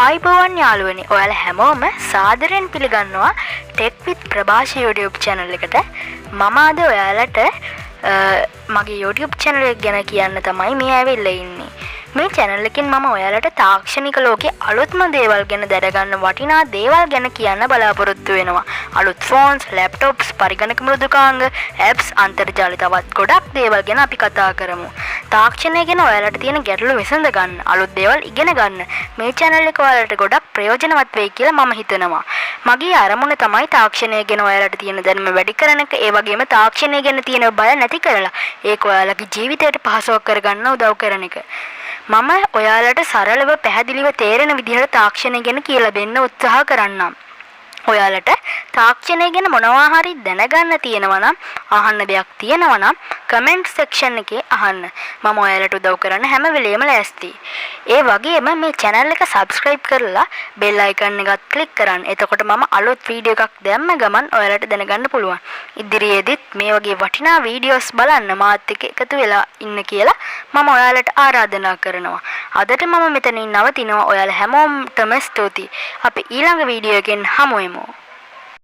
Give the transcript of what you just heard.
ආයුබෝවන් යාළුවනි, ඔයාලා හැමෝම සාදරයෙන් පිළිගන්නවා ටෙක් විත් ප්‍රභාෂ YouTube channel එකට. මම අද ඔයාලට මගේ YouTube channel එක ගැන කියන්න තමයි මේ ඇවිල්ලා ඉන්නේ. මේ channel එකෙන් මම ඔයාලට තාක්ෂණික ලෝකේ අලුත්ම දේවල් ගැන දැනගන්න වටිනා දේවල් ගැන කියන්න බලාපොරොත්තු වෙනවා. අලුත් ෆෝන්ස්, ලැප්ටොප්ස්, පරිගණක මෘදුකාංග, ඇප්ස්, අන්තර්ජාල තවත් ගොඩක් දේවල් ගැන අපි කතා කරමු. තාක්ෂණය ගැන ඔයාලට තියෙන ගැටලු විසඳ ගන්න, අලුත් දේවල් ඉගෙන ගන්න මේ channel එක ඔයාලට ගොඩක් ප්‍රයෝජනවත් වෙයි කියලා මම හිතනවා. මගේ අරමුණ තමයි තාක්ෂණය ගැන ඔයාලට තියෙන දැනුම වැඩි කරන එක, ඒ වගේම තාක්ෂණය ගැන තියෙන බය නැති කරලා ඒක ඔයාලගේ ජීවිතයට පහසුවක් කරගන්න උදව් කරන එක. මම ඔයාලට සරලව පැහැදිලිව තේරෙන විදිහට තාක්ෂණය ගැන කියලා දෙන්න උත්සාහ කරන්නම්. ඔයාලට තාක්ෂණය ගැන මොනවා හරි දැනගන්න තියෙනවා නම්, අහන්න දෙයක් තියෙනවා නම් කමෙන්ට් සෙක්ෂන් එකේ අහන්න. මම ඔයාලට උදව් කරන්න හැම වෙලේම ලෑස්තියි. ඒ වගේම මේ channel එක subscribe කරලා බෙල් අයිකන් එකත් ක්ලික් කරන්න. එතකොට මම අලුත් වීඩියෝ එකක් දැම්ම ගමන් ඔයාලට දැනගන්න පුළුවන්. ඉදිරියේදීත් මේ වගේ වටිනා වීඩියෝස් බලන්න මාත් එක්ක එකතු වෙලා ඉන්න කියලා මම ඔයාලට ආරාධනා කරනවා. අදට මම මෙතනින් නවතිනවා. ඔයාලා හැමෝටම ස්තුතියි. අපි ඊළඟ වීඩියෝ එකෙන් හමු වෙමු.